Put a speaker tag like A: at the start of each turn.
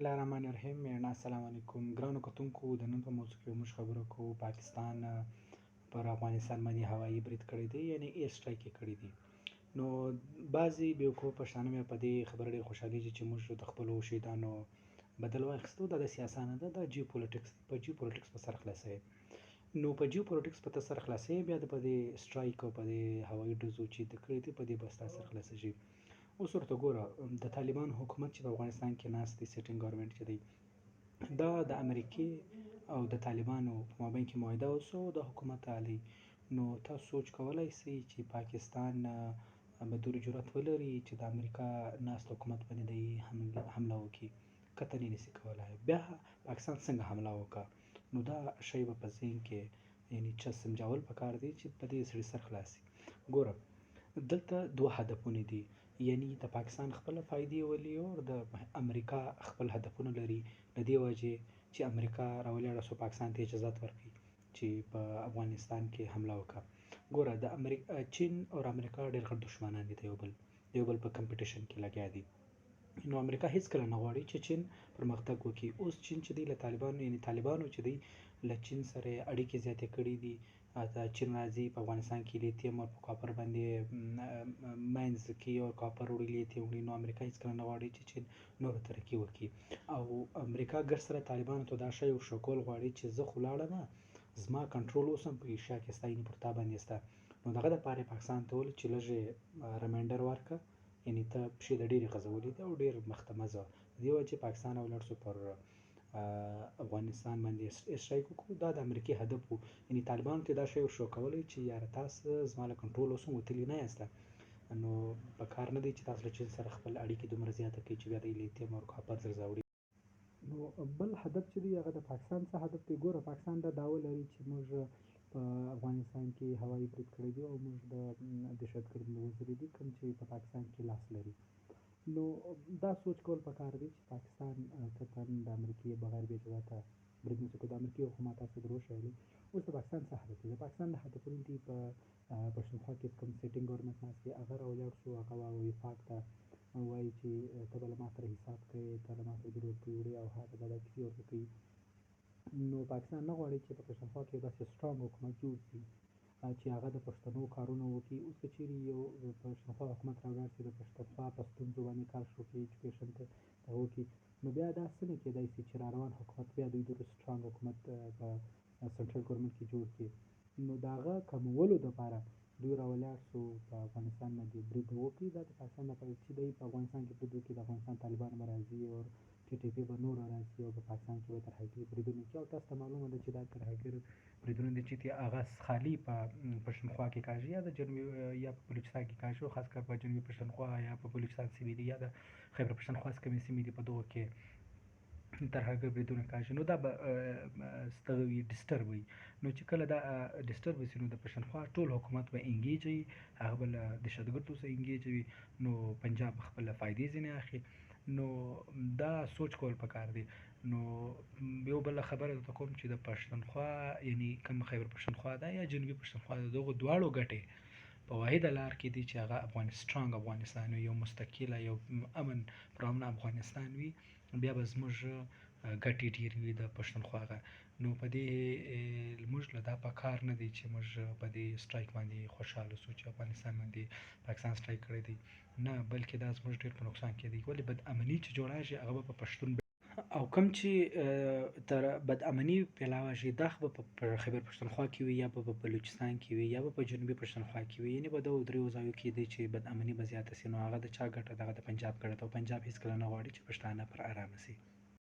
A: الله الرحمن الرحیم میرنا. السلام علیکم ګرانو کتونکو. د نن په موضوع کې موږ خبرو کوو، پاکستان پر افغانستان باندې هوایي برید کړی دی، یعنی ایر سټرایک یې کړی دی. نو بعضې بیوقوف پښتانه مې په دې خبره ډېر خوشحالېږي چې موږ د خپلو شهیدانو بدل واخیستو. دا داسې اسانه ده؟ دا جیو پولیټکس دی. په جیو پولیټکس په سر خلاصوي، نو په جیو پولیټکس په ته سر خلاصوي، بیا د په دې سټرایک او په دې هوایي ډزو چې د کړی دی، په دې به ستا سر خلاصېږي. اوس ورته ګوره، د طالبانو حکومت چې په افغانستان کې ناست دی، sitting government چې دی، دا د امریکې او د طالبانو په مابین کې معاهده وسو، د حکومت علی. نو تاسو سوچ کولای شئ چې پاکستان به دومره جرأت ولري چې د امریکا ناست حکومت باندې دی حمله وکړي؟ قطعا یې نشي کولای. بیا پاکستان څنګه حمله وکړه؟ نو دا شی به په ذهن کې، یعنی چې سمجاول پکار دی چې په دې سړي سر خلاص. ګوره، دلته دوه هدفونه دي، یعنی د پاکستان خپل فایدې ولي او د امریکا خپل هدفونه لري. له دې وجې چې امریکا راولاړه سو، پاکستان ته اجازه ورکړي چې په افغانستان کې حمله وکړه. ګوره، د امریکا، چین او امریکا ډېر غټ دشمنان دي، د یو بل په competition کې لګیا دي. نو امریکا هیڅ کله نه غواړي چې چین پرمختګ وکړي. اوس چین چې دی له طالبانو، یعنی طالبانو چې دی له چین سره اړیکې زیاتې کړې دي. چین راځي، په افغانستان کې لیتیم او په کاپر باندې mines کې او کاپر وړي، لیتیم وړي. نو امریکا هیڅ کله نه غواړي چې چین نور ترقي وکړي، او امریکا ګر سره طالبانو ته دا شی ورښکول غواړي چې زه خو لاړم، زما کنټرول اوس هم په ایشیا کې ستا، یعنی پر تا باندې سته. نو دغه د پاره پاکستان ته وویل چې لږ reminder ورکه، یعنی ته پښې د ډېرې غځولې دي او ډېر مخته مه ځه. دې وجې پاکستان ولاړ سو، پر افغانستان باندې strike وکړو. دا د امریکې هدف وو، یعنی طالبانو ته دا شی ورشو کولی چې یاره، تاسو زما له کنټرول اوس هم وتلي نه یاست، نو په کار نه دی چې تاسو له چین سره خپل اړیکې دومره زیاته کړئ چې بیا د لیتیم او کاپر درځه. نو بل هدف چې دی، هغه د پاکستان څه هدف دی؟ ګوره، پاکستان دا دعوه لري چې موږ په افغانستان کې هوایي برید کړی دی او موږ د دهشتګرد وزلي دي، کوم چې په پاکستان کې لاس لري. نو دا سوچ کول پکار دی چې پاکستان قطعا د امریکې بغیر بې اجازه برید نشي کولی. د امریکې خو ما تاسو درو شویلی. اوس د پاکستان څه هدف دی؟ د پاکستان د هدفونه دي، په پښتونخوا کې کوم sitting government ناست دی، هغه راولاړ شو، هغه وفاق ته وایي چې ته به له ما سره حساب کوې، ته له ما سره دروغ وړي او هغه دا کیسې ورته کوي. نو پاکستان نه غواړي چې په پښتونخوا کې داسې strong حکومت جوړ شي چې هغه د پښتنو کارونه وکړي. اوس که چیرې یو پښتونخوا حکومت راولاړ شي، د پښتونخوا په ستونزو باندې کار شروع کړي، education ته دغه وکړي، نو بیا دا څنګه کېدای شي چې را روان حکومت بیا دوی د strong حکومت په central government کې جوړ کړي؟ نو د هغه کمولو دپاره دوی راولاړ شو، په افغانستان باندې برید وکړي. دا د پاکستان لپاره چې دی په افغانستان کې برید وکړي، د افغانستان طالبان به راځي او ټي ټي پي به نور راځي او په پاکستان کې به ترهګري بریدونه کوي. او تاسو ته معلومه ده چې دا ترهګر بریدونه دي چې هغه خالي په پښتونخوا کې کاږي یا د جنوبي یا په بلوچستان کې کاږي، او خاص کر په جنوبي پښتونخوا یا په بلوچستان سیمې دي یا د خیبر پښتونخوا کومې سیمې دي، په دغو کې ترهګر بریدونه کاږي. نو دا به ستغه وي، disturb وي. نو چې کله دا disturb شي، نو د پښتونخوا ټول حکومت به engage وي، هغه به له دهشتګردو سره engage وي، نو پنجاب خپل فایدې ځینې اخلي. نو دا سوچ کول پکار دی. نو یو بل خبره درته کوم چې د پښتونخوا، یعنی کوم خیبر پښتونخوا ده یا جنوبي پښتونخوا ده، دغو دواړو ګټې په واحده لار کې دي چې هغه strong افغانستان وي، یو مستقله، یو امن پرامن افغانستان وي. بیا به زموږ ګټې ډېرې وي د پښتونخوا. نو په دې موږ له دا په کار نه دی چې موږ په دې strike باندې خوشحاله سو چې افغانستان باندې پاکستان strike کړی دی. نه، بلکې دا زموږ ډېر په نقصان کې دی. ولې بد امني چې جوړیږي، هغه به په پښتون او کوم چې تر بد امني پیلاوه شي، دا خو به په خیبر پښتونخوا کې وي یا به په بلوچستان کې وي یا به په جنوبي پښتونخوا کې وي، یعنی په دغو دریو ځایو کې دی چې بد امني به زیاته شي. نو هغه د چا ګټه ده؟ هغه د پنجاب ګټه ده، او پنجاب هیڅکله نه غواړي چې پښتانه پر آرامه شي.